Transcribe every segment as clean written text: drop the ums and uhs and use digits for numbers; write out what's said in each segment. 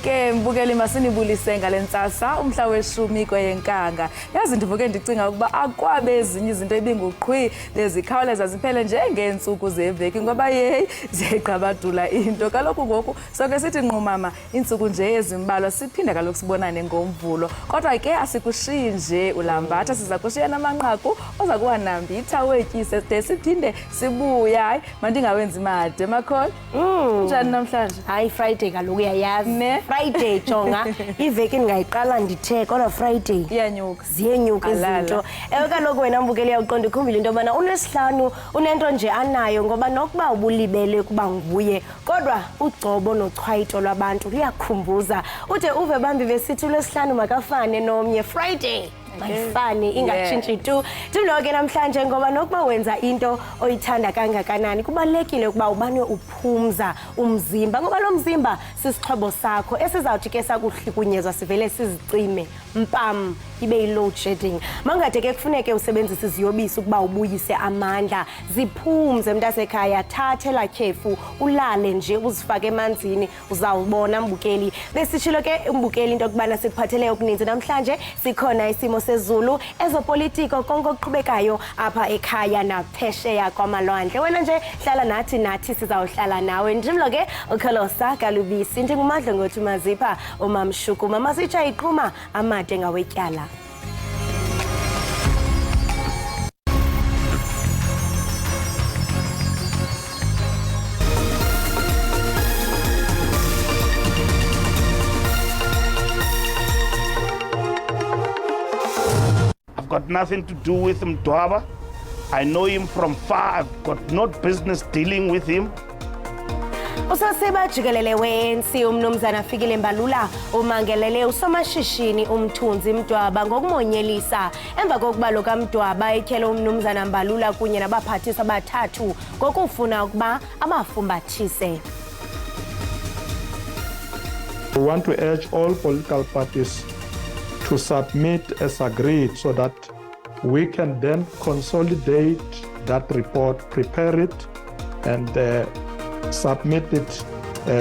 Ke mbukeli, masinibulise ngale ntsasa, umhla weshumi kweyeNkanga. Yazi, ndivuke ndicinga ukuba akwabe ezinye izinto ibinguqhwi bezikhawuleza ziphele njengeentsuku zeveki, ngoba yeyi, ziyayigqabadula into kaloku. Ngoku soke sithi nqumama iintsuku nje ezimbalwa, siphinde kaloku sibonane ngoMvulo. Kodwa ke asikushiyi nje ulambatha, siza kushiya namanqaku oza kuwanambitha wetyise de siphinde sibuya. Hayi, mandingawenzi made, Makholo. Njani namhlanje? Hayi, Friday kaloku, uyayazi. Ne? Friday, jonga, iveki ndingayiqala ndithe, kodwa Friday Iyanyuka. Ziyenyuka Alala. izinto. Ewe kaloku, wena mbukeli uyawuqonda, ukhumbile into yobana uLwesihlanu unento nje anayo, ngoba nokuba ubulibele ukuba nguye, kodwa ugcobo nochwayito lwabantu luyakhumbuza. Ude uve bambi besithi uLwesihlanu makafane nomnye, Friday mayifane, ingatshintshi tu. Ndimlo ke namhlanje, ngoba nokuba wenza into oyithanda kangakanani, kubalulekile ukuba ubane uphumza umzimba, ngoba lo mzimba sisixhobo sakho esizawuthi ke sakuhlukunyezwa sivele sizicime mpam, ibe yi-load shedding. Mangade ke kufuneke usebenzise iziyobisi ukuba ubuyise amandla. Ziphumze, mntasekhaya, thathe elaa khefu, ulale nje, uzifake emanzini, uzawubona. Mbukeli, besitshilo ke umbukeli into yokubana sikuphathele okuninzi namhlanje. Sikhona isimo sezulu, ezopolitiko, konke okuqhubekayo apha ekhaya naphesheya kwamalwandle. Wena nje hlala nathi, nathi sizawuhlala nawe. Ndimlo ke ukholosa kalubisi, ndinguMadlongothi Mazipha uMamshukuma. Masitsha iqhuma amade ngawetyala. I've got nothing to do with Mdwaba. I know him from far. I've got no business dealing with him. Usosiba jikelele we-ANC umnumzana Fikile Mbalula umangelele usomashishini uMthunzi Mdwaba ngokumonyelisa emva kokuba lo kaMdwaba etyhele umnumzana Mbalula kunye nabaphathiswa abathathu ngokufuna ukuba abafumbathise. We want to urge all political parties to submit as agreed so that we can then consolidate that report, prepare it, and submit it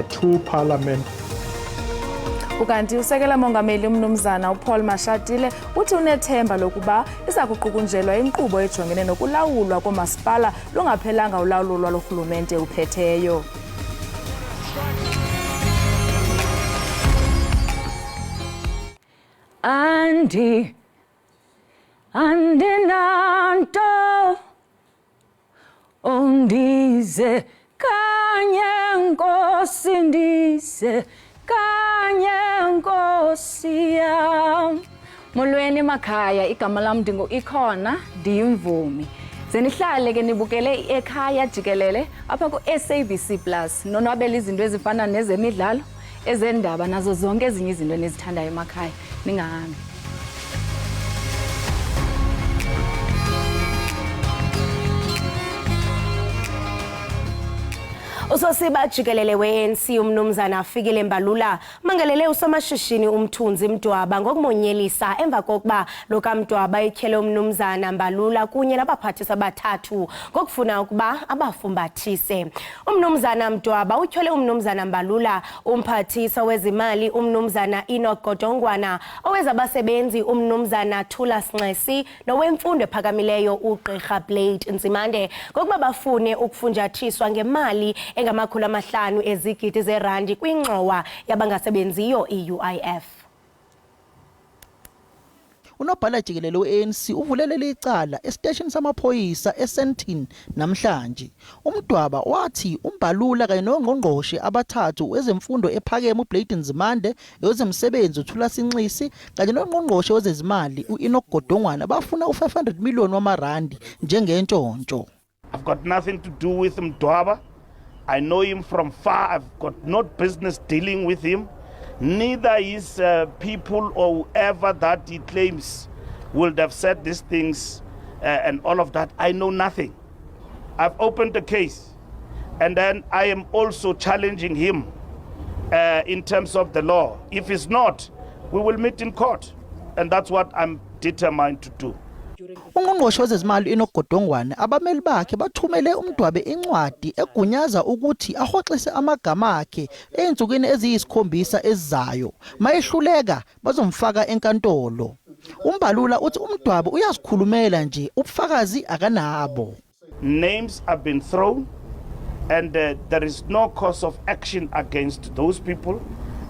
to Parliament. Ukanti usekela mongameli umnumzana uPaul Mashatile uthi unethemba lokuba iza kuqukunjelwa inkqubo ejongene nokulawulwa koomasipala lungaphelanga ulawulo lwalo rhulumente uphetheyo. Andi andinanto, undize kanye Nkosi, ndize kanye Nkosi yam. Molweni emakhaya, igama lam ndingu-Ikhona, ndiyimvumi. Ze nihlale ke nibukele Ekhaya Jikelele apha ku-SABC Plus, nonwabele izinto ezifana nezemidlalo, ezendaba nazo zonke ezinye izinto enizithandayo emakhaya. Ningahambi. Usosiba jikelele we-ANC umnumzana Fikile Mbalula mangalele usomashishini uMthunzi Mdwaba ngokumonyelisa emva kokuba lo kaMdwaba etyhele umnumzana Mbalula kunye nabaphathiswa abathathu ngokufuna ukuba abafumbathise. Umnumzana Mdwaba utyhole umnumzana Mbalula, umphathiswa wezimali umnumzana Enoch Godongwana, owezabasebenzi umnumzana Thulas Nxesi nowemfundo ephakamileyo uGqirha Blade Nzimande ngokuba bafune ukufunjathiswa ngemali engama-500 ezigidi zerandi kwingxowa yabangasebenziyo i-UIF. Unobhala jikelele we-ANC uvulelele icala esiteshini samaphoyisa eSandton namhlanje. UMdwaba wathi uMbalula kanye nongqongqoshe abathathu, wezemfundo ephakeme uBlade Nzimande, wezemisebenzi uThulas Nxesi kanye nongqongqoshe wezezimali u-Enoch Godongwana bafuna u-500 million wamarandi njengentshontsho. I've got nothing to do with Mdwaba. I know him from far. I've got no business dealing with him. Neither his people or whoever that he claims would have said these things and all of that. I know nothing. I've opened the case. And then I am also challenging him in terms of the law. If he's not, we will meet in court. And that's what I'm determined to do. Ungqongqoshe wezezimali Enoch Godongwane abameli bakhe bathumele uMdwabe incwadi egunyaza ukuthi ahoxise amagama akhe ezinsukwini eziyisikhombisa ezizayo. Mayehluleka bazomfaka enkantolo. UMbalula uthi uMdwabe uyazikhulumela nje ubufakazi akanabo. Names have been thrown and there is no course of action against those people,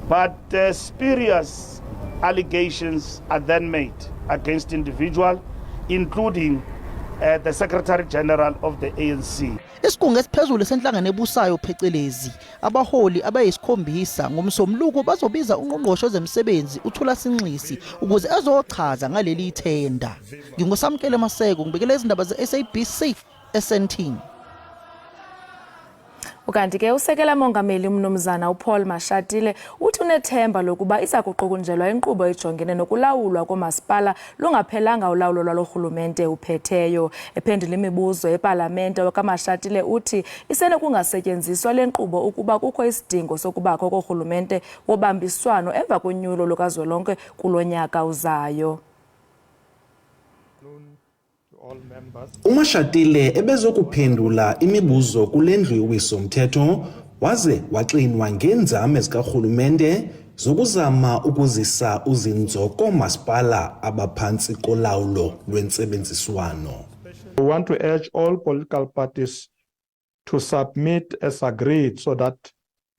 but spurious allegations are then made against individual, including the Secretary General of the ANC. Isigungu esiphezulu senhlangano ebusayo phecelezi abaholi abayisikhombisa ngomsombuluko bazobiza ungqongqoshe wezemisebenzi uThulas Nxesi ukuze ezochaza ngaleli thenda. NginguSamkele Maseko ngibikela izindaba ze-SABC eSandton. Ukanti ke usekela mongameli umnumzana uPaul Mashatile uthi unethemba lokuba iza kuqukunjelwa inkqubo ejongene nokulawulwa komasipala lungaphelanga ulawulo lwalo rhulumente uphetheyo. Ephendula imibuzo epalamente okaMashatile uthi isenokungasetyenziswa le nkqubo ukuba kukho isidingo sokubakho korhulumente wobambiswano emva konyulo lukazwelonke kulo nyaka uzayo. UMashatile ebezokuphendula imibuzo kule ndlu yowiso-mthetho waze waxinwa ngeenzame zikarhulumente zokuzama ukuzisa uzinzo koomasipala abaphantsi kolawulo lwentsebenziswano. We want to urge all political parties to submit as agreed so that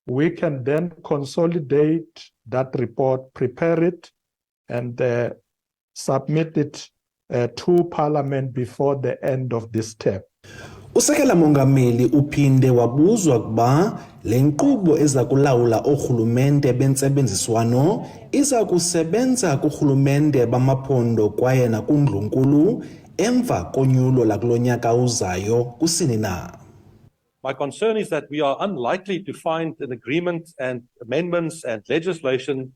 we can then consolidate that report, prepare it, and submit it to Parliament before the end of this term. Usekela mongameli uphinde wabuzwa ukuba le nkqubo eza kulawula oorhulumente bentsebenziswano iza kusebenza kurhulumente bamaphondo kwaye nakundlunkulu emva konyulo lakulo nyaka uzayo kusini na. My concern is that we are unlikely to find an agreement and amendments and legislation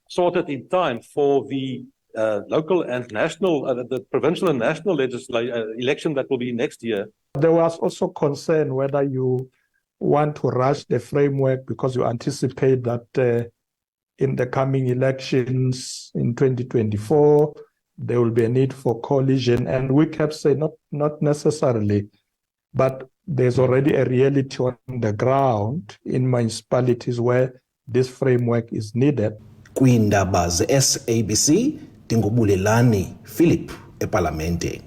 sorted in time for the local and national, the provincial and national election that will be next year. There was also concern whether you want to rush the framework because you anticipate that in the coming elections in 2024, there will be a need for coalition. And we kept saying not necessarily, but there's already a reality on the ground in municipalities where this framework is needed. Kwiindaba ze-SABC ndinguBulelani Philip epalamente.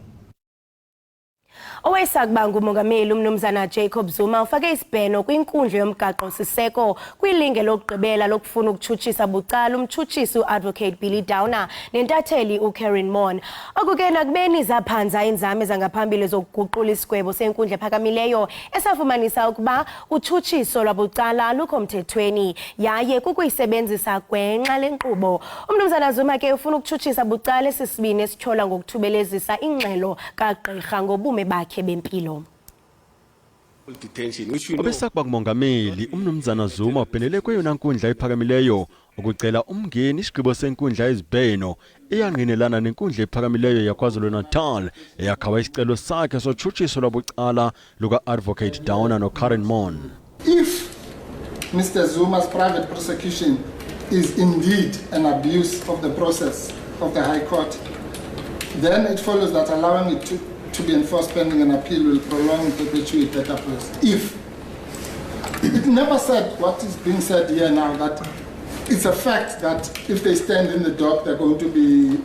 Owayesakuba ngumongameli umnumzana Jacob Zuma ufake isibheno kwinkundla yomgaqo-siseko kwilinge lokugqibela lokufuna ukutshutshisa bucala umtshutshisi uadvocate Billy Downer nentatheli uKaryn Maughan. Oku ke nakubeni zaphanza iinzame zangaphambili zokuguqula isigwebo senkundla ephakamileyo esafumanisa ukuba utshutshiso lwabucala alukho mthethweni yaye kukuyisebenzisa gwenxa le nkqubo. Umnumzana Zuma ke ufuna ukutshutshisa bucala esi sibini esityholwa ngokuthubelezisa ingxelo kagqirha ngobume bakhe bempilo. Obesakuba ngumongameli umnumzana Zuma ubhenele kweyona nkundla ephakamileyo ukucela umngeni isigqibo senkundla yezibheno eyangqinelana nenkundla ephakamileyo yaKwaZulu-Natal eyakhaba isicelo sakhe sotshutshiso lwabucala luka-advocate Downer noKaryn Maughan. If Mr. Zuma's private prosecution is indeed an abuse of the process of the High Court, then it follows that allowing it to be enforced pending an appeal will prolong and perpetuate that abuse. If it never said what is being said here now, that it's a fact that if they stand in the dock, they're going to be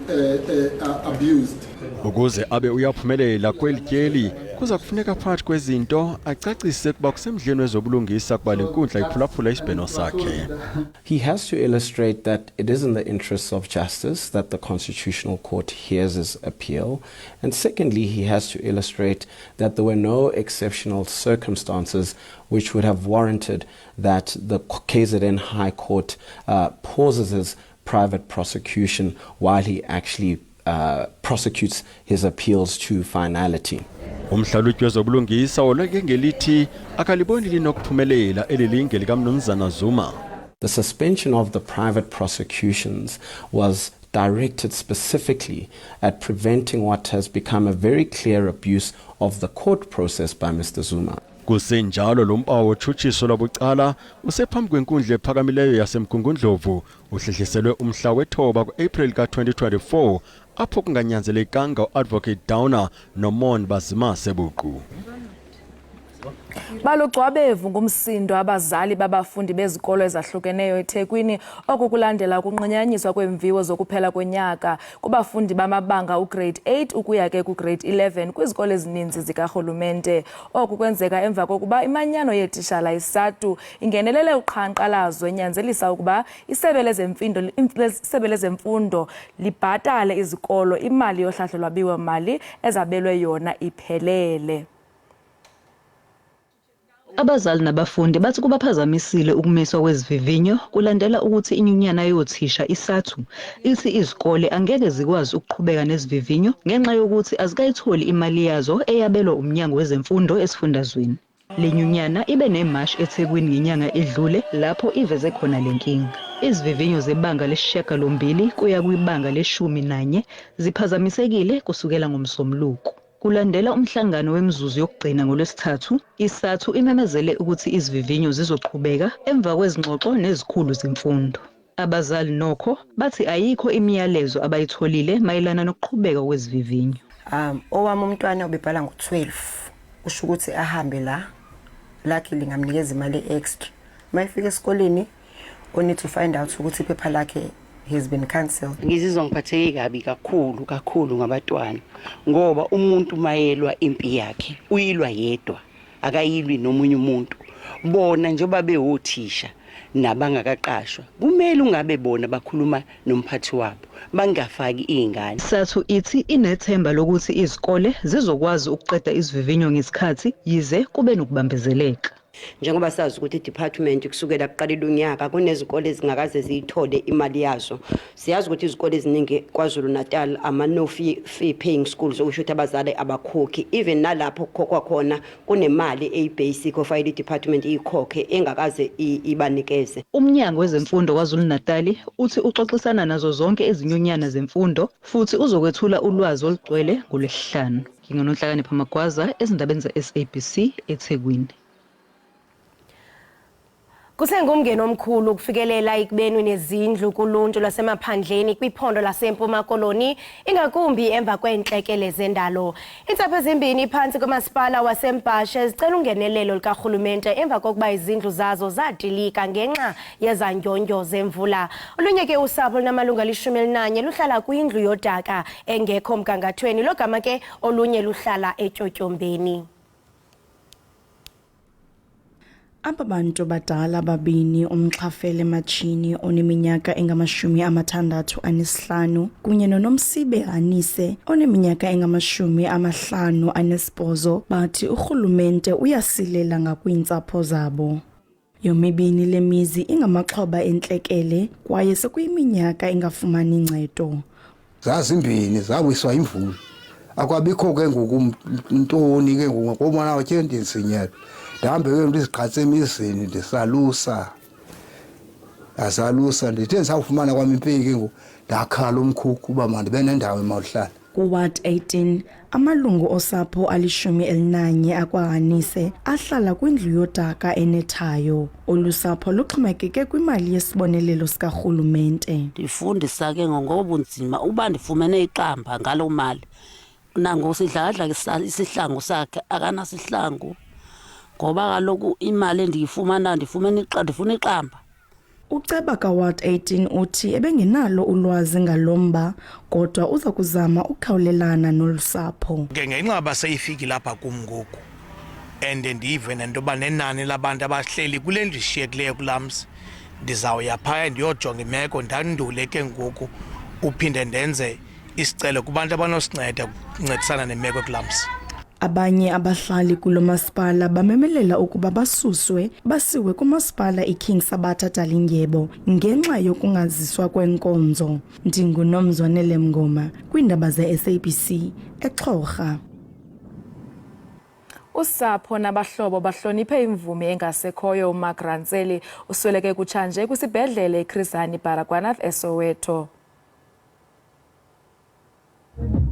abused. Ukuze abe uyaphumelela kweli tyeli kuza kufuneka phakathi kwezinto acacise ukuba kusemdleni wezobulungisa kuba le nkundla iphulaphula isibheno sakhe. He has to illustrate that it is in the interests of justice that the Constitutional Court hears his appeal. And secondly, he has to illustrate that there were no exceptional circumstances which would have warranted that the KZN High Court pauses his private prosecution while he actually prosecutes his appeals to finality. Umhlalutyi wezobulungisa woleke ngelithi akaliboni linokuphumelela eli linge likamnumzana Zuma. The suspension of the private prosecutions was directed specifically at preventing what has become a very clear abuse of the court process by Mr. Zuma. Kusenjalo lo mpawu wotshutshiso lwabucala usephambi kwenkundla ephakamileyo yaseMgungundlovu uhlehliselwe umhla wethoba ku-April ka-2024. apho kunganyanzelekanga uAdvocate Downer noMon bazimase buqu. Balugcwabevu ngumsindo abazali babafundi bezikolo ezahlukeneyo eThekwini. Oku kulandela ukunqunyanyiswa kweemviwo zokuphela konyaka kubafundi bamabanga uGrade 8 ukuya ke kuGrade 11 kwizikolo ezininzi zikarhulumente. Oku kwenzeka emva kokuba imanyano yeetishala iSADTU ingenelele uqhankqalazo enyanzelisa ukuba isebe lezemfundo isebe lezemfundo libhatale izikolo imali yohlahlo lwabiwo-mali ezabelwe yona iphelele. Abazali nabafundi bathi kubaphazamisile ukumiswa kwezivivinyo kulandela ukuthi inyunyana yothisha iSADTU ithi izikole angeke zikwazi ukuqhubeka nezivivinyo ngenxa yokuthi azikayitholi imali yazo eyabelwa umnyango wezemfundo esifundazweni. Le nyunyana ibe nemashi eThekwini ngenyanga edlule lapho iveze khona le nkinga. Izivivinyo zebanga lesishiyagalombili kuya kwibanga leshumi nanye ziphazamisekile kusukela ngoMsombuluko. Kulandela umhlangano wemizuzu yokugcina ngoLwesithathu, iSADTU imemezele ukuthi izivivinyo zizoqhubeka emva kwezingxoxo nezikhulu zemfundo. Abazali nokho bathi ayikho imiyalezo abayitholile mayelana nokuqhubeka kwezivivinyo. Um owami umntwana ubebhala ngo-12 kusho ukuthi ahambe la luckily ngamnikeza imali extra mayefika esikoleni only to find out ukuthi iphepha lakhe has been cancelled. Ngizizwa ngiphatheke kabi kakhulu kakhulu ngabatwana ngoba umuntu mayelwa impi yakhe uyilwa yedwa akayilwi nomunye umuntu bona njengoba bewothisha nabangakaqashwa kumele ungabe bona bakhuluma nomphathi wabo bangafaki iy'ngane. SADTU ithi inethemba lokuthi izikole zizokwazi ukuqeda izivivinyo ngesikhathi yize kube nokubambezeleka. Njengoba sazi ukuthi i-department kusukela kuqalile unyaka kunezikole ezingakaze ziyithole imali yazo. Siyazi ukuthi izikole eziningi KwaZulu Natal ama-no fee, fee paying schools okusho ukuthi abazali abakhokhi even nalapho kukhokhwa khona kunemali eyi-basic ofanele i-department iyikhokhe engakaze ibanikeze. Umnyango wezemfundo KwaZulu-Natali uthi uxoxisana nazo zonke izinyunyana zemfundo futhi uzokwethula ulwazi olugcwele ngoLwesihlanu. NginguNonhlakanipho Magwaza ezindabeni ze-SABC eThekwini. Kusengumngeni omkhulu ukufikelela ekubeni nezindlu kuluntu lwasemaphandleni kwiphondo laseMpuma Koloni ingakumbi emva kweentlekele zendalo. Iintsapho ezimbini phantsi komasipala waseMbhashe zicela ungenelelo likarhulumente emva kokuba izindlu zazo zadilika ngenxa yezandyondyo zemvula. Olunye ke usapho lunamalungu ali-11 luhlala kwindlu yodaka engekho mgangathweni logama ke olunye luhlala etyotyombeni. Aba bantu badala babini uMxhafele Matshini oneminyaka engama-65 kunye noNomsibe Hanise oneminyaka engama-58 bathi urhulumente uyasilela ngakwiintsapho zabo. Yomibini le mizi ingamaxhoba entlekele kwaye sekuyiminyaka ingafumani ncedo. Zazimbini zawiswa imvula akwabikho ke ngoku ntoni ke ngoku ngobona tye ndinzinyelwe ndihambe ke ndizigqatse emizini ndisalusa ndasalusa ndithe ndisawufumana kwam impeki ke ngoku ndakhala umkhukhu uba mandibe nendawo emawuhlala. Kuward 18 amalungu osapho ali-11 akwaHanise ahlala kwindlu yodaka enethayo. Olu sapho luxhomekeke kwimali yesibonelelo sikarhulumente. Ndifundisa ke ngobunzima uba ndifumene iqamba ngaloo mali nangoku sidlakadlaka isihlangu sakhe akanasihlangu ngoba kaloku imali endiyifumanayo ndifumene ndifuna iqamba. Uceba kaWard 18 uthi ebengenalo ulwazi ngalo mba kodwa uza kuzama ukukhawulelana nolu sapho. Ke ngenxa yoba seyifikile apha kum ngoku and ndive nento yoba nenani labantu abahleli kule ndlu ishiyekileyo kulaa mzi ndizawuya phaya ndiyojonga imeko ndandule ke ngoku uphinde ndenze isicelo kubantu abanosinceda ukuncedisana nemeko kulaa mzi. Abanye abahlali kulo masipala bamemelela ukuba basuswe basiwe kumasipala iKing Sabatha Dalindyebo ngenxa yokungaziswa kwenkonzo. NdinguNomzwanele Mngoma kwiindaba ze-SABC eXhorha. Usapho nabahlobo bahloniphe imvumi engasekhoyo uMark Rantseli usweleke kutshanje kwisibhedlele iChris Hani Baragwanath eSoweto.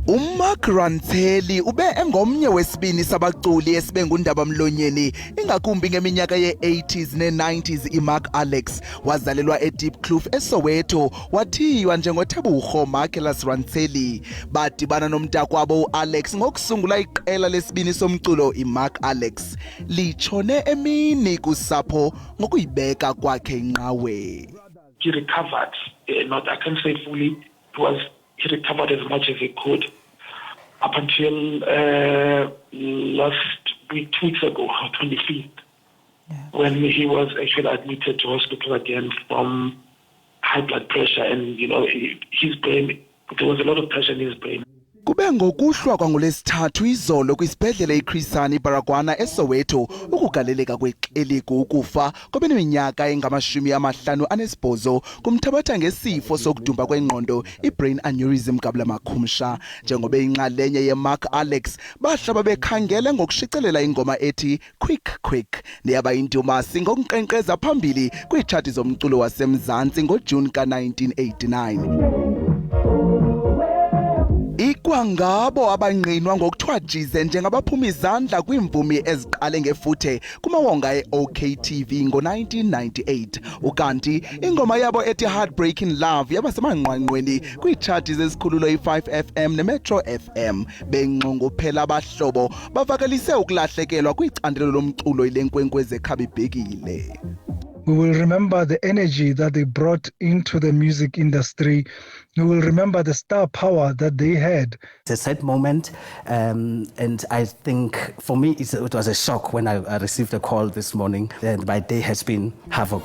UMark Rantseli ube engomnye wesibini sabaculi esibe ngundaba-mlonyeni ingakumbi ngeminyaka ye-80s ne-90s. IMark Alex wazalelwa eDiepkloof eSoweto, wathiywa njengoTebogo Marcellus Rantseli. Badibana nomntakwabo uAlex ngokusungula iqela lesibini somculo iMark Alex. Litshone emini kusapho ngokuyibeka kwakhe inqawe. He recovered, not I can't say fully, he was he recovered as much as he could up until last week, 2 weeks ago, 25th, when he was actually admitted to hospital again from high blood pressure and his brain, there was a lot of pressure in his brain. Kube ngokuhlwa kwangolwesithathu izolo kwisibhedlele iChris Hani Baragwanath eSoweto ukugaleleka kwexeligu ukufa kobeneminyaka engama-58 kumthabatha ngesifo sokudumba kwengqondo, i-brain aneurysm gabula makhumsha. Njengoba inxalenye yeMark Alex bahlaba bekhangele ngokushicelela ingoma ethi Quick Quick neyaba indumasi ngokunkqenkqeza phambili kwiitshathi zomculo waseMzantsi ngoJuni ka-1989. Ikwangabo abangqinwa ngokuthiwa jize njengabaphuma izandla kwiimvumi eziqale ngefuthe kumawonga e-OKTV ngo-1998. Ukanti ingoma yabo ethi Heartbreaking Love yaba semanqwanqweni kwiitshathi zezikhululo i-5 FM neMetro FM. Benxunguphela abahlobo bavakalise ukulahlekelwa kwicandelo lomculo ilenkwenkwezi ekhabibhekile. We will remember the energy that they brought into the music industry. We will remember the star power that they had. It's a sad moment, and I think for me it was a shock when I received a call this morning, and my day has been havoc.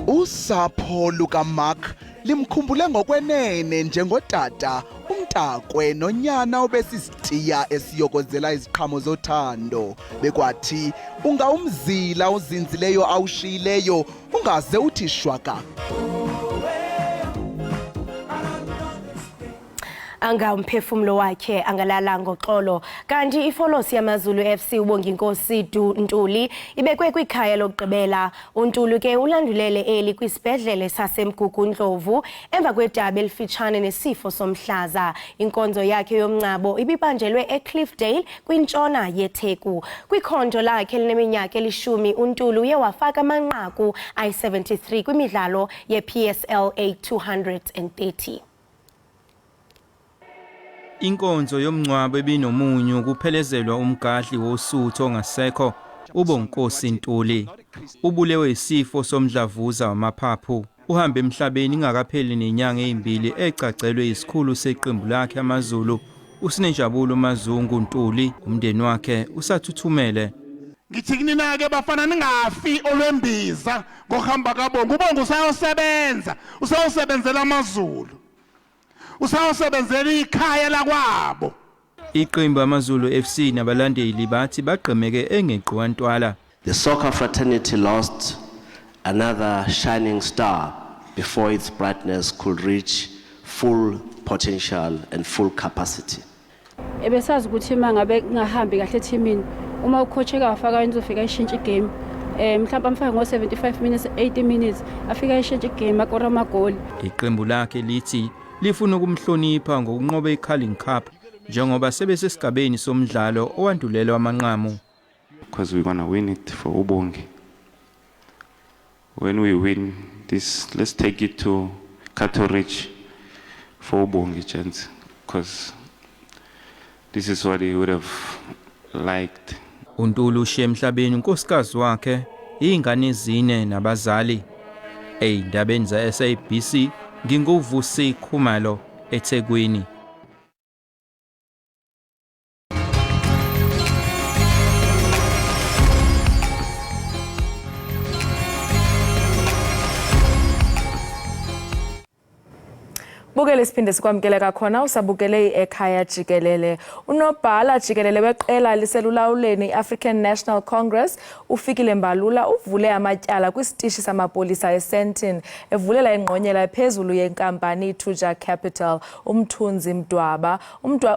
Usapho lukaMark limkhumbule ngokwenene njengotata, umntakwe nonyana obesisitiya esiyokozela iziqhamo zothando. Bekwathi ungawumzila uzinzileyo awushiyileyo ungaze uthi shwaka. Anga umphefumlo wakhe angalala ngoxolo. Kanti ifolosi yamaZulu FC uBonginkosi Ntuli ibekwe kwikhaya lokugqibela. UNtuli ke ulandulele eli kwisibhedlele saseMgugundlovu emva kwedabi elifitshane nesifo somhlaza. Inkonzo yakhe yomngcwabo ibibanjelwe eCliffdale kwintshona yeTheku. Kwikhondo lakhe elineminyaka 10 uNtuli uye wafaka amanqaku ayi-73 kwimidlalo ye-PSL A230. Inkonzo yomngcwabo ebinomunyu kuphelezelwa umgadli woSuthu ongasekho uBonginkosi Ntuli. Ubulewe isifo somdlavuza wamaphaphu. Uhambe emhlabeni ingakapheli nenyanga ezimbili ecacelwe isikhulu seqembu lakhe amaZulu uSinenjabulo Mazungu Ntuli. Umndeni wakhe usathuthumele. Ngithi kunina ke bafana, ningafi olwembiza ngokuhamba kabonga. Ubonga usayosebenza, usayosebenzela amaZulu, usayosebenzela ikhaya lakwabo. Iqembu amaZulu FC nabalandeli bathi bagqemeke engeqiwa ntwala. The soccer fraternity lost another shining star before its brightness could reach full potential and full capacity. Ebesazi ukuthi uma ngabe kungahambi kahle ethimini, uma ucoach ekafaka uzofika ishintshe igame, mhlawumbe amfake ngo-75 minutes, 80 minutes, afika ishintshe igame, akora amagoli. Iqembu lakhe lithi lifuna ukumhlonipha ngokunqoba iCarling Cup njengoba sebesesigabeni somdlalo owandulela amanqamu. Because we're gonna win it for uBongi. When we win this, let's take it to Cato Ridge for uBongi, gents, because this is what he would have liked. uNtuli ushiye emhlabeni unkosikazi wakhe, izingane ezine nabazali. Ey'ndabeni za-SABC nginguVusi Khumalo eThekwini. Bukele, siphinde sikwamkele kakhona usabukele ekhaya jikelele. Unobhala jikelele weqela liselulawuleni i-African National Congress uFikile Mbalula uvule amatyala kwisitishi samapolisa eSandton evulela ingqonyela phezulu yenkampani iThuja Capital uMthunzi Mdwaba.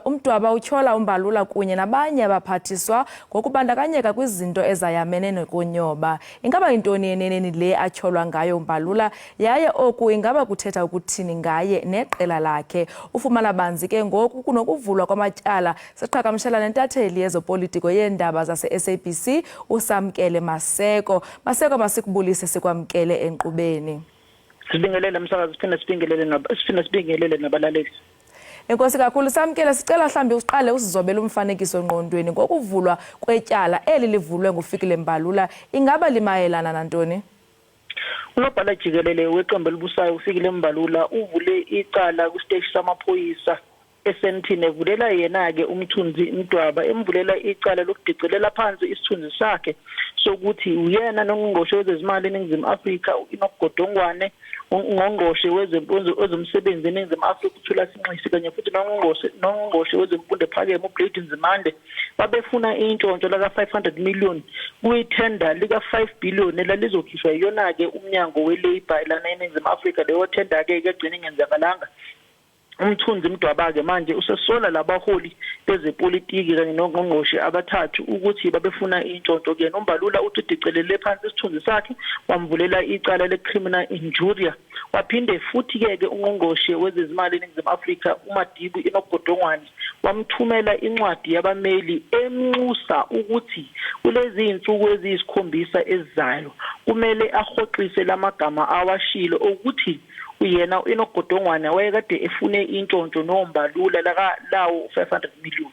UMdwaba utyhola uMbalula kunye nabanye abaphathiswa ngokubandakanyeka kwizinto ezayamene nokunyoba. Ingaba yintoni eneneni le atyholwa ngayo uMbalula, yaye oku ingaba kuthetha ukuthini ngaye neqela? neqela lakhe. Ufumana banzi ke ngoku kunokuvulwa kwamatyala siqhagamshela nentatheli yezopolitiko yeendaba zase-SABC uSamkele Maseko. Maseko, masikubulise sikwamkele enkqubeni. Sibingelele msakazi, siphinde sibingelele nabalaleli. Enkosi kakhulu Samkele, sicela mhlambi usiqale usizobele umfanekiso engqondweni ngokuvulwa kwetyala eli livulwe nguFikile Mbalula. Ingaba limayelana nantoni? Unobhala jikelele weqembu elibusayo uFikile Mbalula uvule icala kwisiteshi samaphoyisa eSandton, evulela yena-ke uMthunzi Mdwaba, emvulela icala lokudicilela phansi isithunzi sakhe sokuthi uyena nongqongqoshe wezezimali eNingizimu Afrika u-Enoch Godongwane, ungqongqoshe wezomsebenzi eNingizimu Afrika uThulas Nxesi, kanye futhi nongqongqoshe wezemfundo ephakeme uBlade Nzimande babefuna intshontsho laka-500 million kwithenda lika-5 billion elalizokhishwa yiyona-ke umnyango we-labour lana eNingizimu Afrika. Leyo thenda-ke kuyagcina ingenzakalanga. UMthunzi Mdwaba-ke manje usesola labaholi bezepolitiki kanye nongqongqoshe abathathu ukuthi babefuna intshontsho kuyena. UMbalula uthi udicelele phansi isithunzi sakhe, wamvulela icala le-criminal injuria. Waphinde futhi-ke ke ungqongqoshe wezezimali eNingizimu Afrika uMadibu Enoch Godongwane wamthumela incwadi yabameli emnxusa ukuthi kulezi iy'nsuku eziyisikhombisa ezizayo kumele ahoxise lamagama awashilo ukuthi uyena u-Enoch Godongwane wayekade efune intshontsho noMbalula laka lawo 500 million.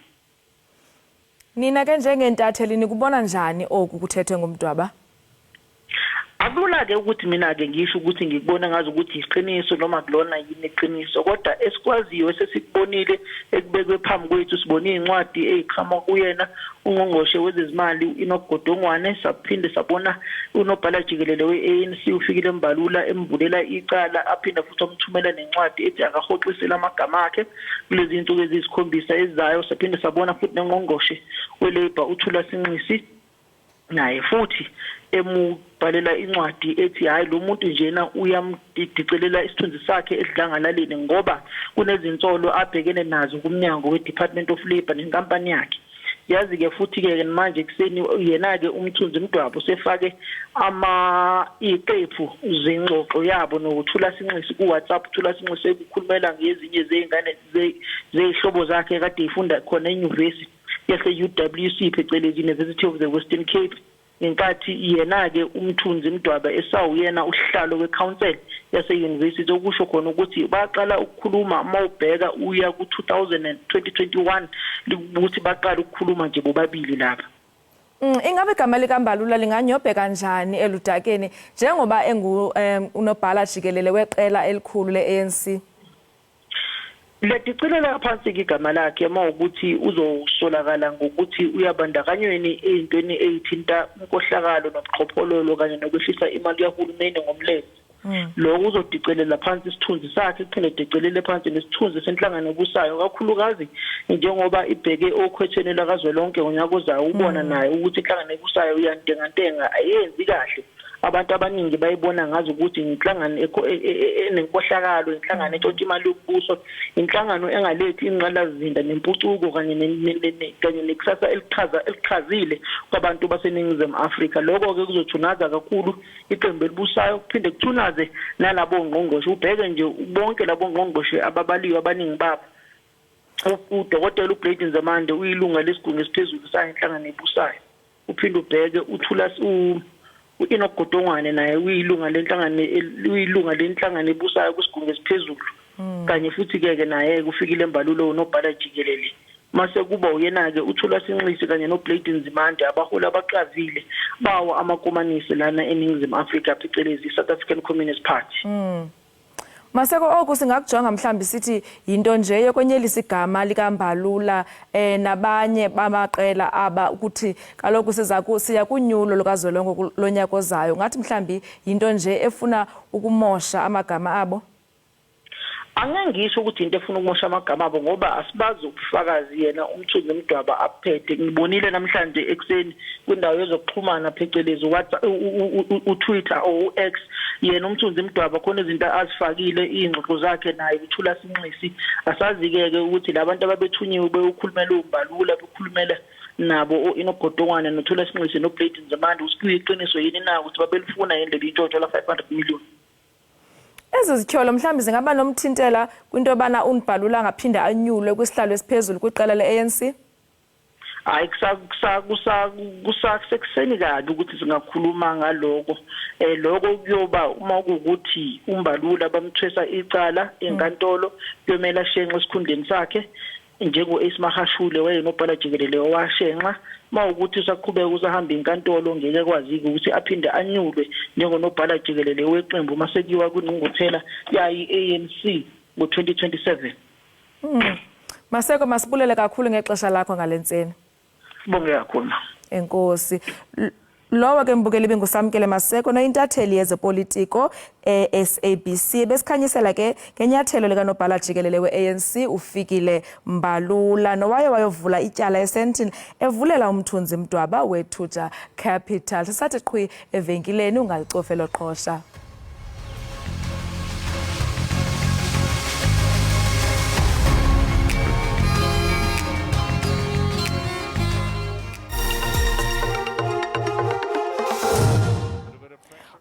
Nina ke njengentatheli nikubona njani oku kuthethwe nguMdwaba? Akulula-ke ukuthi mina-ke ngisho ukuthi ngikubona ngazi ukuthi iqiniso noma kulona yini iqiniso, kodwa esikwaziyo esesikubonile ekubekwe phambi kwethu, sibone iy'ncwadi ey'qhamuka kuyena ungqongqoshe wezezimali u-Enoch Godongwane, saphinde sabona unobhala jikelele we-ANC uFikile Mbalula emvulela icala, aphinde futhi amthumela nencwadi ethi akahoxisele amagama akhe kulezi iy'nsuku eziyisikhombisa ezizayo. Saphinde sabona futhi nengqongqoshe we-labour uThulas Nxesi naye futhi emubhalela incwadi ethi hayi, lo muntu njena uyamdicelela isithunzi sakhe esidlangalaleni ngoba kunezinsolo abhekene nazo kumnyango we-Department of Labour nenkampani yakhe. Yazi-ke futhi-ke manje ekuseni yena-ke uMthunzi Mdwaba usefake ama iqephu zengxoxo yabo noThulas Nxesi ku-WhatsApp. uThulas Nxesi ekukhulumela ngezinye zey'ngane zey'hlobo zakhe kade ey'funda khona enyuvesi yase-UWC, phecelezi University of the Western Cape, ngenkathi yena-ke uMthunzi Mdwaba esawuyena usihlalo we-council yase-university, okusho khona ukuthi baqala ukukhuluma uma ubheka uya ku-2021 ukuthi baqala ukukhuluma nje bobabili lapha. Ingabe igama likaMbalula linganyobhe kanjani eludakeni njengoba engu unobhala jikelele weqela elikhulu le-ANC? Liyadicilela phansi-ke igama lakhe uma ukuthi uzosolakala ngokuthi uyabandakanyweni ey'ntweni ey'thinta inkohlakalo nobuqhophololo kanye nokwehlisa imali kahulumeni ngomlenze. Lokho uzodicelela phansi isithunzi sakhe, kuphinde dicelele phansi nesithunzi senhlangano ebusayo, kakhulukazi njengoba ibheke okhethweni lakazwelonke ngonyaka ozayo. Ubona naye ukuthi inhlangano ebusayo iyantengantenga, ayenzi kahle. Abantu abaningi bayibona ngazi ukuthi inhlangano enenkohlakalo, inhlangano etshontsha imali yombuso, inhlangano engalethi ingqalasizinda nempucuko kanye nekusasa eliqhazile kwabantu baseNingizimu Afrika. Lokho-ke kuzothunaza kakhulu iqembu elibusayo, kuphinde kuthunaze nalabo ngqongqoshe. Ubheke nje bonke labo ngqongqoshe ababaliwe, abaningi babo, udokotela uBlade Nzimande uyilunga lesigungu esiphezulu sayo inhlangano ebusayo. Uphinde ubheke uThulas u-Enoch Godongwane naye uyilunga lenhlangano ebusayo kwisigungu esiphezulu, kanye futhi-ke ke naye kuFikile Mbalula unobhala jikelele. Mase kuba uyena-ke uThulas Nxesi kanye noBlade Nzimande, abaholi abaqavile bawo amakomanisi lana eNingizimu Afrika, phecelezi i-South African Communist Party. Maseko, oku singakujonga mhlawumbi sithi yinto nje yokwenyelisa igama likaMbalula nabanye bamaqela aba, ukuthi kaloku siza siya kunyulo lukazwelonke lonyaka ozayo, ngathi mhlawumbi yinto nje efuna ukumosha amagama abo? Angeke ngisho ukuthi into efuna ukumosha amagama abo ngoba asibazi ubufakazi yena uMthunzi Mdwaba aphethe. Ngibonile namhlanje ekuseni kwindawo yezokuxhumana, phecelezi WhatsApp, uTwitter or uX, yena uMthunzi Mdwaba khona izinto azifakile, iy'ngxoxo zakhe naye uThulas Nxesi. Asazi-ke ke ukuthi labantu ababethunyiwe beyokhulumela uMbalula, bekhulumela nabo o-Enoch Godongwane noThulas Nxesi noBlade Nzimande, ukuthi kuyiqiniso yini na ukuthi babelifuna yini leli ntshontsho la 500 million. Ezi zityholo mhlawumbi zingaba nomthintela kwinto yobana uMbalula angaphinde anyulwe kwisihlalo esiphezulu kwiqela le-ANC? Hayi, kusasekuseni kabi ukuthi singakhuluma ngaloko. Lokho kuyoba uma kuwukuthi uMbalula bamthwesa icala enkantolo, kuyomela ashenxe esikhundleni sakhe njengo-Ace Magashule wayenobhala jikelele owashenxa. Uma ukuthi usaqhubeka usahamba inkantolo, ngeke kwazi-ke ukuthi aphinde anyulwe njengonobhala jikelele weqembu uma sekuyiwa kwingqungquthela yayo i-ANC ngo-2027. Maseko, masibulele kakhulu ngexesha lakho ngale ntseni. Sibonge kakhulu. Enkosi. Lowo ke mbukeli ibinguSamkele Maseko noyintatheli yezepolitiko e-SABC, besikhanyisela ke ngenyathelo likanobhala jikelele we-ANC uFikile Mbalula nowaye wayovula ityala eSandton evulela uMthunzi Mdwaba weThuja Capital. Sisathi qhwi evenkileni, ungalicofe loqhosha.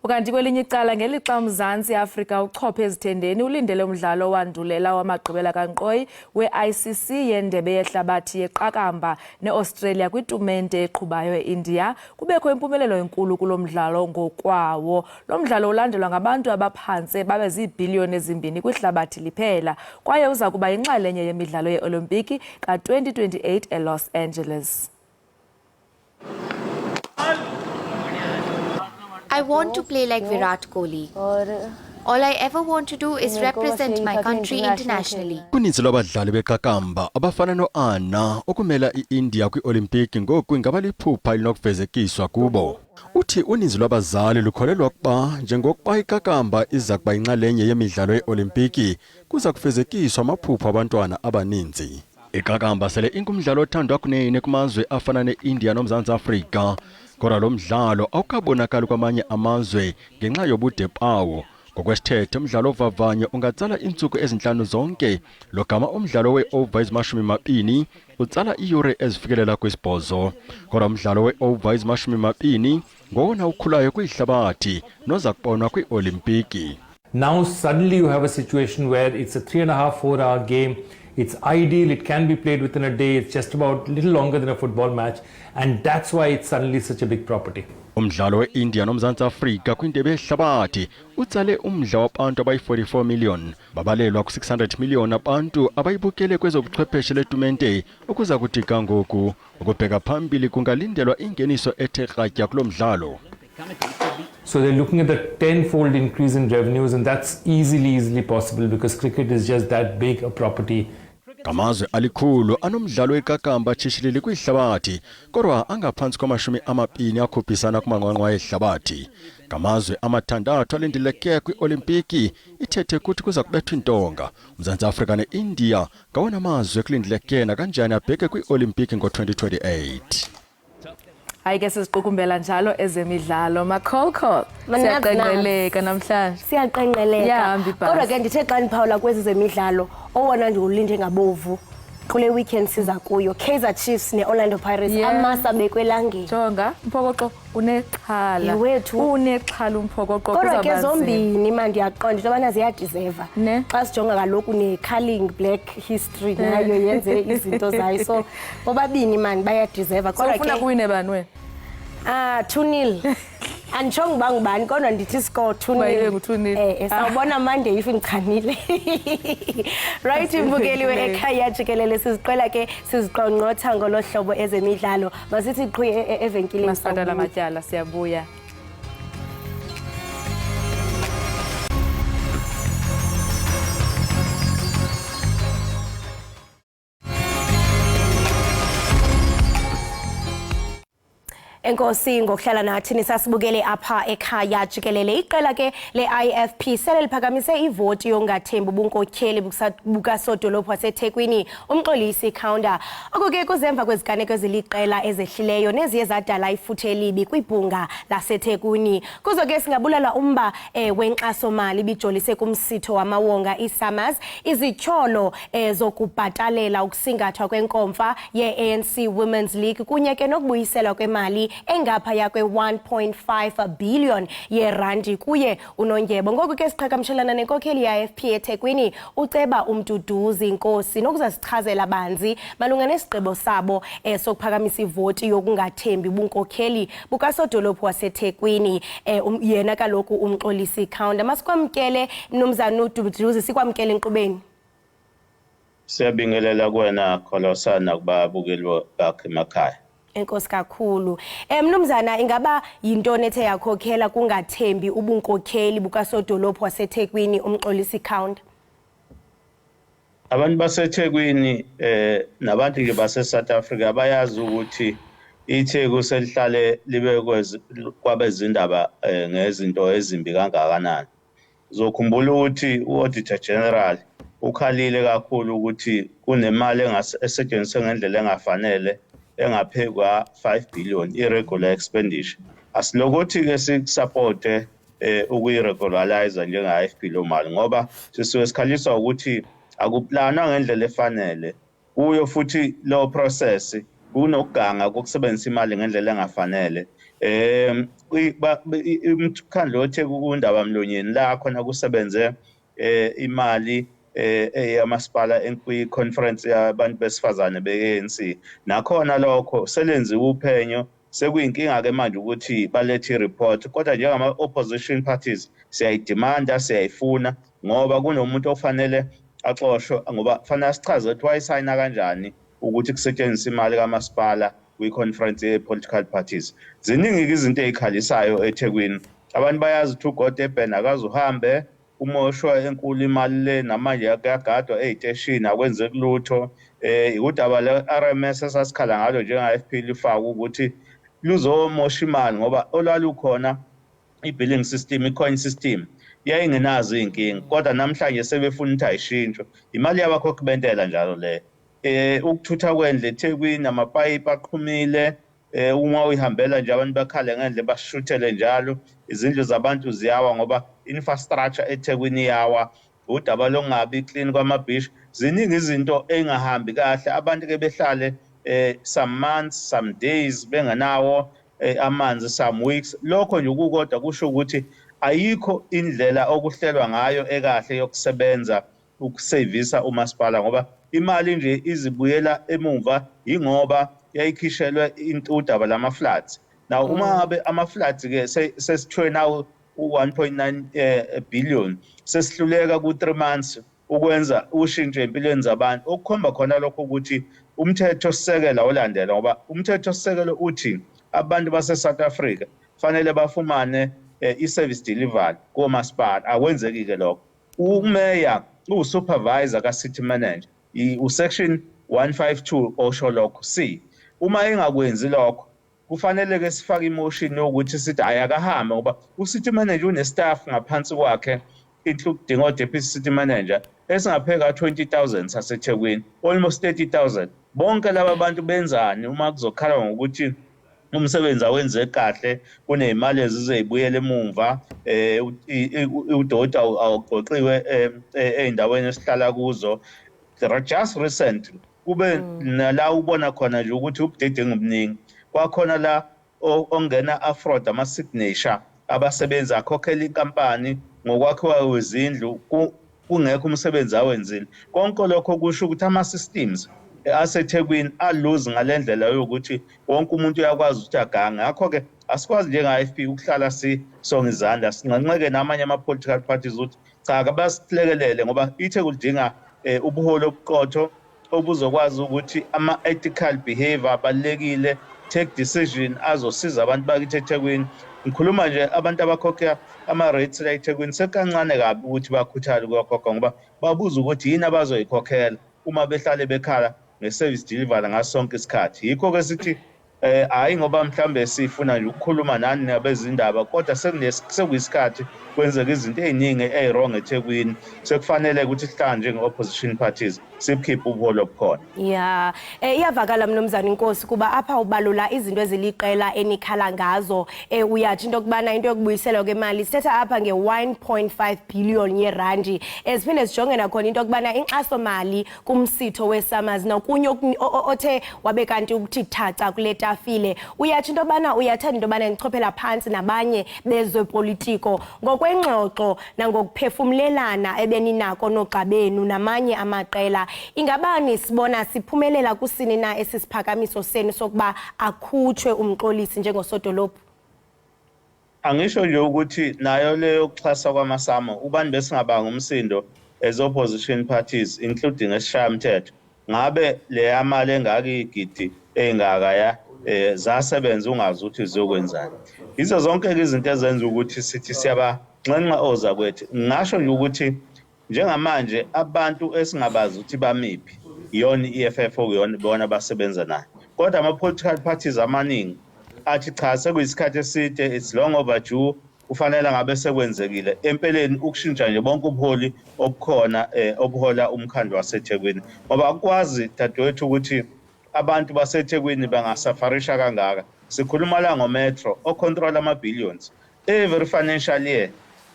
Ukanti kwelinye icala, ngelixa uMzantsi Afrika uchophe ezithendeni ulindele umdlalo owandulela wamagqibela kankqoyi we-ICC yendebe yehlabathi yeqakamba ne-Australia kwitumente eqhubayo e-India, kubekho impumelelo enkulu kulo mdlalo ngokwawo. Lo mdlalo ulandelwa ngabantu abaphantse babe ziibhiliyoni 2 kwihlabathi liphela, kwaye uza kuba yinxalenye yemidlalo ye-Olimpiki ka-2028 eLos Angeles. I want to play like Virat Kohli. All I ever want to do is represent my country internationally. Kuninzi lwabadlali beqakamba abafana no-Anna, okumela i-India kwi-Olimpiki ngoku ingaba liphupha elinokufezekiswa kubo. Uthi uninzi lwabazali lukholelwa ukuba njengokuba iqakamba iza kuba yinxalenye yemidlalo ye-Olimpiki, kuza kufezekiswa amaphupho abantwana abaninzi. Iqakamba sele ingumdlalo othandwa kunene kumazwe afana ne-India noMzantsi Afrika, kodwa lo mdlalo awukabonakali kwamanye amazwe ngenxa yobude bawo. Ngokwesithethe, umdlalo ovavanyo ungatsala iintsuku ezintlanu zonke, logama umdlalo wee-over ezimashumi 2 utsala iiyure ezifikelela kwi-8, kodwa umdlalo wee-over ezimashumi 2 ngowona ukhulayo kwihlabathi noza kubonwa kwii-Olimpiki. Now suddenly you have a situation where it's a 3.5, 4 hour game. It's ideal, it can be played within a day, it's just about a little longer than a football match, and that's why it's suddenly such a big property. Umdlalo we-India noMzantsi Afrika kwindebe yehlabathi utsale umdla wabantu abayi-44 million. Babalelwa ku-600 million abantu abayibukele kwezobuchwepheshe letumente ukuza kuthi ga ngoku. Ukubheka phambili, kungalindelwa ingeniso ethe kratya kulo mdlalo. So they're looking at the tenfold increase in revenues, and that's easily, easily possible because cricket is just that big a property. Ngamazwe alikhulu anomdlalo weqakamba tshishilili kwihlabathi, kodwa angaphantsi kwama-20 akhuphisana kumanqwanqwa ehlabathi. Ngamazwe amathandathu alindeleke kwi-Olimpiki, ithethe kuthi kuza kubethwa intonga. UMzantsi Afrika ne-India ngawona mazwe kulindeleke nakanjani abheke kwi-Olimpiki ngo-2028. Hayi ke, siziqukumbela njalo ezemidlalo. Makhokho, siyaqenqeleka namhlanje. Siyaqenqeleka. Iyahamba ibhasi. Kodwa ke ndithe xa ndiphawula kwezi zemidlalo, owona ndiwulinde ngabovu kule weekend siza kuyo, Kaizer Chiefs ne-Orlando Pirates. Amasa abekwe elangeni. Jonga, umphokoqo unexhala. Yewethu. Unexhala umphokoqo. Kodwa ke kuzawuba nzima. Zombini ma ndiyaqonda into yobana ziyadeserva. Xa sijonga kaloku ne-Carling Black history nayo yenze izinto zayo, so bobabini mani bayadeserva. So ufuna kuwine bani wena? Ah, 2-0. Anditshongo uba ngubani, kodwa ndithi score 2-0. Mayibe ngu-2-0. Sawubona Monday if ndichanile. Right, mbukeli ekhaya jikelele, siziqwela ke siziqongqotha ngolo hlobo ezemidlalo. Masithi qhi evenkileni. Masibhatala Sawubuya. Amatyala, siyabuya. Enkosi ngokuhlala nathi nisasibukele apha ekhaya jikelele. Iqela ke le-IFP sele liphakamise ivoti yongathembi ubunkokheli bukasodolophu waseThekwini uMxolisi Kaunda. Oku ke kuzemva kweziganeko eziliqela ezehlileyo neziye zadala ifuthe elibi kwibhunga laseThekwini. Kuzo ke singabulala umba wenkxasomali ibijolise kumsitho wamawonga iSAMAs, izityholo zokubhatalela ukusingathwa kwenkomfa ye-ANC Women's League kunye ke nokubuyiselwa kwemali. engaphaya kwe-1.5 billion yeerandi kuye unondyebo. Ngoku ke siqhagamshelana nenkokheli ye-IFP eThekwini, uceba uMduduzi Nkosi, nokuzasichazela banzi malunga nesigqibo sabo sokuphakamisa ivoti yokungathembi ubunkokheli bukasodolophu waseThekwini, yena kaloku uMxolisi Kaunda. Masikwamkele, mnumzana uMduduzi, sikwamkele enkqubeni. Siyabingelela kuwena, Kholosa, nakubabukeli bakho emakhaya. Enkosi kakhulu. Mnumzana, ingaba yintoni ethe yakhokhela kungathembi ubunkokheli bukasodolophu waseThekwini uMxolisi Kaunda? Abantu baseThekwini nabantu nje base South Africa bayazi ukuthi iTheku selihlale libe kwabezindaba ngezinto ezimbi kangakanani. Uzokhumbula ukuthi u-Auditor General ukhalile kakhulu ukuthi kunemali esetshenziswe ngendlela engafanele engaphekwa 5 billion, irregular expenditure. Asilokuthi ke sikusupporte ukuyiregularize njenga-IFP lo mali, ngoba sisuke sikhaliswa ukuthi akuplanwa ngendlela efanele kuyo, futhi lo process kunokuganga kokusebenzisa imali ngendlela engafanele. Umkhandlu weTheku kundaba mlonyeni la khona kusebenze imali eyamasipala kwi-conference yabantu besifazane be-ANC. Nakhona lokho selenziwe uphenyo, sekuyinkinga-ke manje ukuthi balethe i-report, kodwa njengama-opposition parties siyayidemanda, siyayifuna, ngoba kunomuntu ofanele axoshwe, ngoba kufanele asichaze ukuthi wayisayina kanjani ukuthi kusetshenziswe imali kamasipala kwi-conference ye-political parties. Ziningi-ke izinto ey'khalisayo eThekwini. Abantu bayazi ukuthi uGod Eben akaze uhambe umoshwa enkulu imali le, namanje kuyagadwa ey'teshini, akwenzeki lutho. Udaba le-RMS esasikhala ngalo njenga-IFP lifake ukuthi luzomosha imali, ngoba olwalukhona i-billing system, i-coin system, yayingenazo iy'nkinga, kodwa namhlanje sebefuna ukuthi ayishintshwe. Imali yabakhokhi bentela njalo leyo. Ukuthutha kwendle eThekwini, amapayipi aqhumile, uma uyihambela nje abantu bakhale ngendle, bashuthele njalo, izindlu zabantu ziyawa ngoba infrastructure eThekwini iyawa. Udaba lokungabi clean kwamabhishi, ziningi izinto engahambi kahle. Abantu ke behlale some months, some days bengenawo amanzi, some weeks. Lokho nje kukodwa kusho ukuthi ayikho indlela okuhlelwa ngayo ekahle yokusebenza, ukusevisa umasipala, ngoba imali nje izibuyela emumva, ingoba yayikhishelwe into udaba lama-floods. Now uma ngabe ama-floods ke sesithiwe now u-1.9 billion, sesihluleka ku-3 months ukwenza ushintsho empilweni zabantu, okukhomba khona lokho ukuthi umthetho sisekelo awulandela, ngoba umthetho sisekelo uthi abantu base-South Africa fanele bafumane i-service delivery komasipala. Akwenzeki-ke lokho. Umeya uwusupervisor ka-city manager, usection 152 osho lokho. C uma engakwenzi lokho, kufanele ke sifake imotion yokuthi sithi hayi, akahambe, ngoba u-city manager une-staff ngaphansi kwakhe, including o-deputy city manager esingapheka 20,000 saseThekwini, almost 30,000. Bonke laba bantu benzani uma kuzokhala ngokuthi umsebenzi awenzeki kahle, kuney'mali ezizeyibuyela emumva, udoti awuqoqiwe ey'ndaweni esihlala kuzo? Just recently kube nala ubona khona nje ukuthi ubudedengu obuningi kwakhona la ongena afraud ama-signature abasebenzi, akhokhela inkampani ngokwakhiwa kwezindlu kungekho umsebenzi awenzile. Konke lokho kusho ukuthi ama-systems aseThekwini aluzi ngale ndlela yokuthi wonke umuntu uyakwazi ukuthi agange. Ngakho-ke asikwazi njenga-IFP ukuhlala sisonga izandla, sinxenxeke namanye ama-political parties ukuthi cha, kabasilekelele, ngoba iTheku lidinga ubuholi obuqotho obuzokwazi ukuthi ama-ethical behavior abalulekile, take decision azosiza abantu bakithi eThekwini. Ngikhuluma nje, abantu abakhokha ama-rates la eThekwini sekancane kabi ukuthi bakhuthale ukuyokhokha, ngoba babuza ukuthi yini abazoyikhokhela uma behlale bekhala nge-service delivery ngaso sonke isikhathi. Yikho-ke sithi hayi, ngoba mhlambe sifuna nje ukukhuluma nani nabezindaba, kodwa sekuyisikhathi kwenzeka izinto ey'ningi ey'wrong eThekwini, sekufanele ukuthi sihlangane njenge-opposition parties, sibukhiphe ubuholi obukhona. Ya, iyavakala, mnumzana Inkosi, kuba apha ubalula izinto eziliqela enikhala ngazo. Uyatsho into yokubana into yokubuyiselwa kwemali, sithetha apha nge-1.5 billion yerandi. Siphinde sijonge nakhona into yokubana inkxasomali kumsitho weSAMAS nokunye othe wabe kanti ukuthi thaca kule. itafile. Uyatsho into yobana uyathanda into yobana nichophela phantsi nabanye bezopolitiko ngokwengxoxo nangokuphefumlelana ebeninako noogxa benu namanye amaqela. Ingaba nisibona siphumelela kusini na esi siphakamiso senu sokuba akhutshwe uMxolisi njengosodolophu? Angisho nje ukuthi nayo leyo yokuxhasa kwamasamo, ubani besingabanga umsindo as opposition parties, including esishayamthetho, ngabe leya mali engaka, igidi ey'ngaka ya zasebenza ungazi ukuthi ziyokwenzani. Yizo zonke-ke izinto ezenza ukuthi sithi siyabanxenxa ozakwethu. Ngingasho nje ukuthi njengamanje abantu esingabazi ukuthi bamiphi, iyona i-EFF okuyona bona abasebenza nayo, kodwa ama-political parties amaningi athi cha, sekuyisikhathi eside, it's long overdue, kufanele ngabe sekwenzekile empeleni ukushintsha nje bonke ubuholi obukhona obuhola umkhandlu waseThekwini, ngoba akukwazi, dadewethu, ukuthi abantu baseThekwini bangasafarisha kangaka. Sikhuluma la ngometro ocontrol ama-billions every financial year,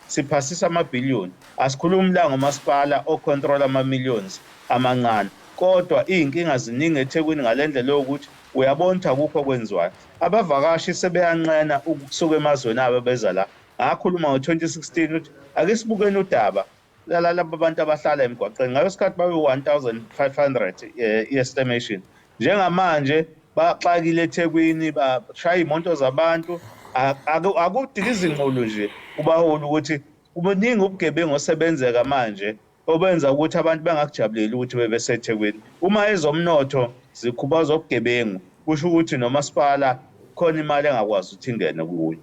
siphasisa amabhiliyoni. Asikhulumi la ngomasipala ocontrol ama-millions amancane, kodwa iy'nkinga ziningi eThekwini ngale ndlela yokuthi uyabona ukuthi akukho okwenziwayo. Abavakashi sebeyanqena ukusuka emazweni abo beza la. Ngakhuluma ngo-2016 ukuthi ake sibukeni udaba laba bantu abahlala emgwaqeni. Ngaleso sikhathi babe-1500 i-estimation. Njengamanje baxakile eThekwini, bashaya iy'moto zabantu, akudika izinqulu nje kubaholi ukuthi kuningi ubugebengu osebenzeka manje obenza ukuthi abantu bengakujabuleli ukuthi bebeseThekwini. Uma ezomnotho zikhubaza ubugebengu, kusho ukuthi nomasipala khona imali engakwazi ukuthi ingene kuyo.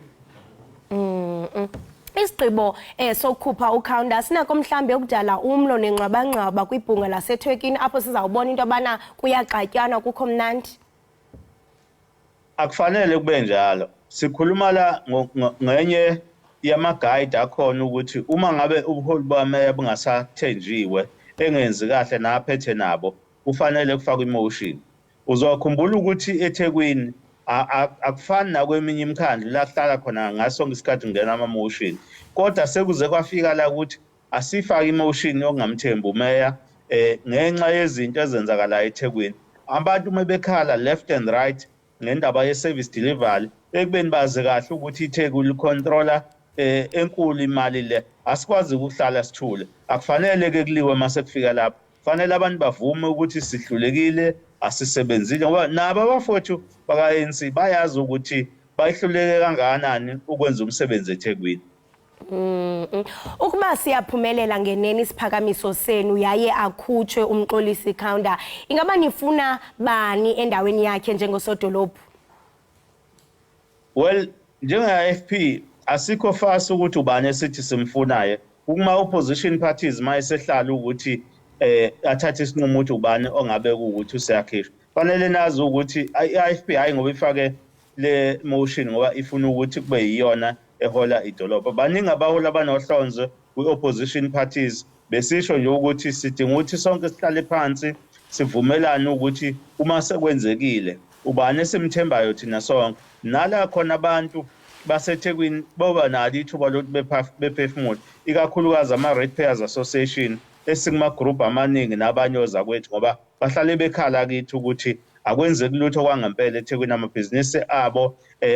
Isigqibo sokukhupha uKaunda sinako mhlambe ukudala umlo nengxwabangxwaba kwibhunga laseThekwini, apho sizawubona into yobana kuyaxatyanwa, kukho mnandi? Akufanele kube njalo. Sikhuluma la ngenye yama-guide akhona ukuthi uma ngabe ubuholi bameya bungasathenjiwe, engenzi kahle naphethe nabo, kufanele kufakwe imotion. Uzokhumbula ukuthi eThekwini akufani nakweminye imikhandlu la kuhlala khona ngaso sonke isikhathi kungena ama-motion, kodwa sekuze kwafika la ukuthi asifake imotion yokungamthembi umeya ngenxa yezinto ezenzakalayo eThekwini. Abantu uma bekhala left and right ngendaba ye-service delivery, ekubeni bazi kahle ukuthi iTheku licontrola enkulu imali le, asikwazi ukuhlala sithule. Akufanele ke kuliwe mase kufika lapho. Fanele abantu bavume ukuthi sihlulekile, asisebenzile, ngoba nabo abafowethu baka-ANC bayazi ukuthi bayihluleke kangakanani ukwenza umsebenzi eThekwini. Ukuba siyaphumelela ngenene isiphakamiso senu yaye akhutshwe uMxolisi Kaunda, ingaba nifuna bani endaweni yakhe njengosodolophu? Well, njenge-IFP asikho fast ukuthi ubani esithi simfunayo. Kuma opposition parties mayesehlala ukuthi athathe isinqumo ukuthi ubani ongabe ukuthi useyakhishwa, fanele nazi ukuthi i-IFP hayi ngoba ifake le motion ngoba ifuna ukuthi kube yiyona ehola idolobha. Baningi abaholi abanohlonzo kwi-opposition parties. Besisho nje ukuthi sidinga ukuthi sonke sihlale phansi, sivumelane ukuthi uma sekwenzekile, ubani esimthembayo thina sonke, nala khona abantu baseThekwini boba nalo ithuba lokuthi bephefumule, ikakhulukazi ama-Ratepayers Association esikuma-group amaningi nabanye ozakwethu, ngoba bahlale bekhala kithi ukuthi akwenzeki lutho kwangempela eThekwini, amabhizinisi abo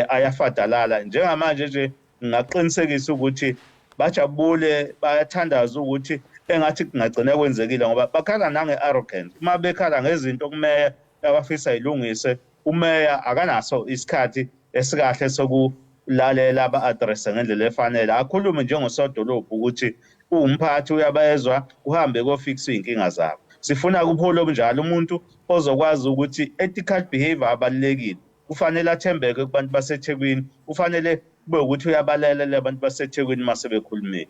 ayafadalala. Njengamanje nje ngingaqinisekisa ukuthi bajabule, bayathandaza ukuthi engathi kungagcina kwenzekile, ngoba bakhala nange-arrogance uma bekhala ngezinto kumeya abafisa ilungise. Umeya akanaso isikhathi esikahle sokulalela, aba-addresse ngendlela efanele, akhulume njengosodolobha ukuthi uwumphathi, uyabezwa, uhambe kofikisa iy'nkinga zabo. Sifuna kupholo obunjalo, umuntu ozokwazi ukuthi ethical behavior abalulekile, kufanele athembeke kubantu baseThekwini, kufanele kube ukuthi uyabalalela abantu baseThekwini uma sebekhulumile.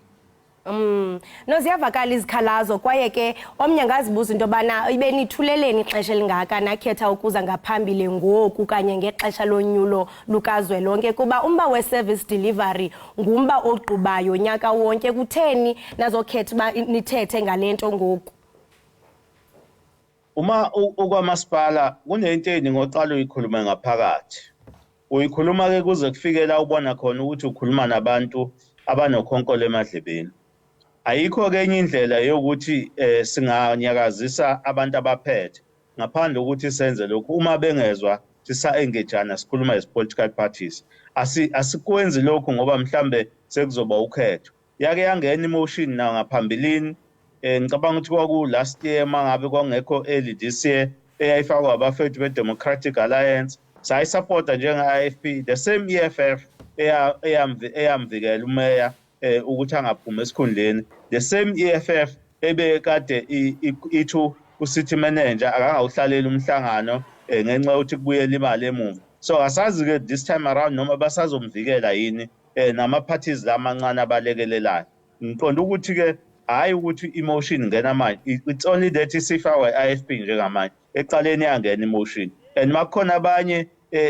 No, ziyavakala izikhalazo, kwaye ke omnye angazibuza into yobana ibe nithuleleni ixesha elingaka, nakhetha ukuza ngaphambili ngoku kanye ngexesha lonyulo lukazwelonke, kuba umba we-service delivery ngumba ogqubayo nyaka wonke. Kutheni nazokhetha uba nithethe ngale nto ngoku? Uma ukwamasipala kunento eningi oqala uyikhulume ngaphakathi, uyikhuluma ke kuze kufike la ubona khona ukuthi ukhuluma nabantu abanokhonkolo emadlebeni. Ayikho ke enye indlela yokuthi singanyakazisa abantu abaphethe ngaphandle ukuthi senze lokhu. Uma bengezwa Sisa-engejana sikhuluma as political parties. Asikwenzi lokhu ngoba mhlambe sekuzoba ukhetho. Yake yangena imotion na ngaphambilini, ngicabanga ukuthi kwaku last year, mangabe kwangekho early this year, eyayifakwa abafethu be-Democratic Alliance, sayisupporta njenge-IFP, the same EFF eyamvikela umeya ukuthi angaphumi esikhundleni, the same EFF ebekade ithu u-city manager akangawuhlaleli umhlangano ngenxa yokuthi kubuyela imali emuva. So asazi-ke this time around noma basazomvikela yini nama-parties lamancane abalekelelayo. Ngiqonda ukuthi-ke hhayi ukuthi imotion ingena manje, it's only that isifakwa i-IFP njengamanje. Ekuqaleni yangena imotion, and makukhona abanye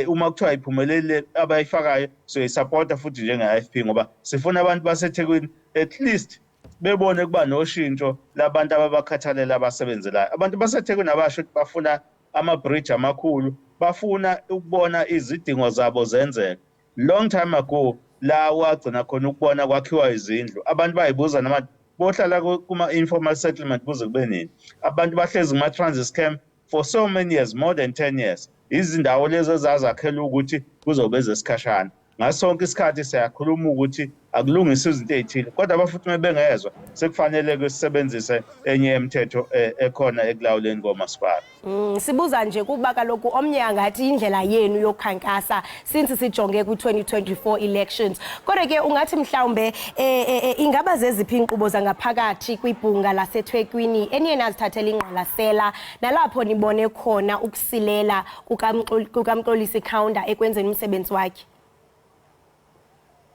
uma kuthiwa iphumelele abayifakayo, soyisupporta futhi njenge-IFP, ngoba sifuna abantu baseThekwini at least bebone kuba noshintsho labantu ababakhathalela, abasebenzelayo. Abantu baseThekwini abasho ukuthi bafuna ama-bridge amakhulu, bafuna ukubona izidingo zabo zenzeka. Long time ago la wagcina khona ukubona kwakhiwa izindlu, abantu bayibuza noma bohlala kuma-informal settlement kuze kube nini. Abantu bahlezi kuma-transit camp for so many years, more than 10 years. Izindawo lezo ezazakhelwa ukuthi kuzobe ezesikhashana. Ngaso sonke isikhathi siyakhuluma ukuthi akulungiswe izinto ey'thile, kodwa abafuthi uma bengezwa, sekufanele-ke sisebenzise enye yemithetho ekhona ekulawuleni komasipala. Sibuza nje kuba kaloku omnye angathi indlela yenu yokukhankasa since sijonge kwi-2024 elections. Kodwa ke ungathi mhlawumbe ingaba zeziphi iinkqubo zangaphakathi kwibhunga laseThekwini eniye nazithathela ingqwalasela nalapho nibone khona ukusilela kukaMxolisi Kaunda ekwenzeni umsebenzi wakhe?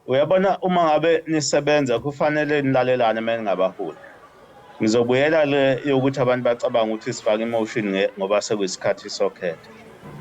Uyabona, uma ngabe nisebenza kufanele nilalelane uma ningabaholi. Ngizobuyela le yokuthi abantu bacabanga ukuthi sifake imotion ngoba sekuyisikhathi sokhetho.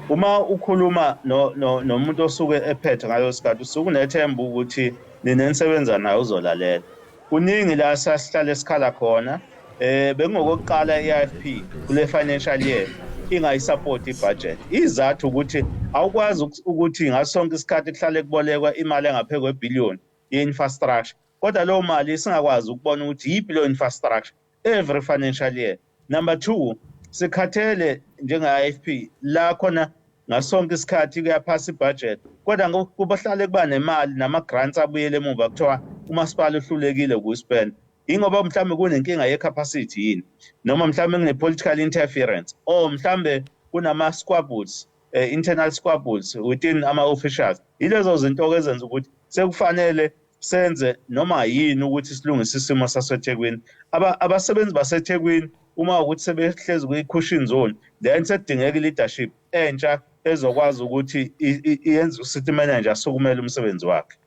Uma ukhuluma nomuntu osuke ephethe ngaleso sikhathi, usuke unethemba ukuthi nina enisebenza naye uzolalela. Kuningi la sasihlale sikhala khona. Bekungokokuqala i-IFP kule financial year ingayisupport ibudget. Izathu ukuthi awukwazi ukuthi ngaso sonke isikhathi kuhlale kubolekwa imali engaphezu kwebhiliyoni ye-infrastructure, kodwa leyo mali singakwazi ukubona ukuthi yiphi leyo infrastructure every financial year. Number 2, sikhathele njenge-IFP la khona ngasonke isikhathi kuyaphasa ibudget, kodwa kubahlale kuba nemali nama-grants abuyele emuva, kuthiwa umasipala uhlulekile ukuyispend. Ingoba mhlawumbe kunenkinga ye-capacity yini, noma mhlawumbe kune-political interference, or mhlawumbe kunama-squabbles, internal squabbles within ama-officials. Yilezo zinto-ke ezenza ukuthi sekufanele senze noma yini ukuthi silungise isimo saseThekwini. Abasebenzi baseThekwini uma ukuthi sebehlezi kwi-cushion zone, then sekudingeka i-leadership entsha ezokwazi ukuthi iyenze u-city manager asukumele umsebenzi wakhe.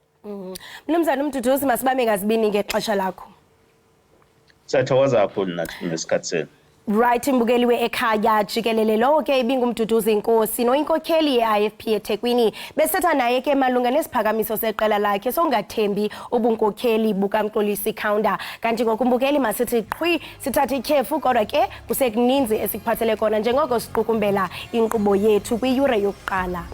Mnumzana uMduduzi, masibambe ngazibini ngexesha lakho. Siyathokoza kakhulu nathi ngesikhathi senu. Right, mbukeliwe ekhaya jikelele, lowo ke ibinguMduduzi Nkosi noyinkokheli ye-IFP eThekwini. Besetha naye ke malunga nesiphakamiso seqela lakhe sokungathembi ubunkokheli bukaMxolisi Kaunda. Kanti ngokumbukeli masithi qhwi sithathe ikhefu, kodwa ke kusekuninzi esikuphathele kona njengoko siqukumbela inkqubo yethu kwiyure yokuqala.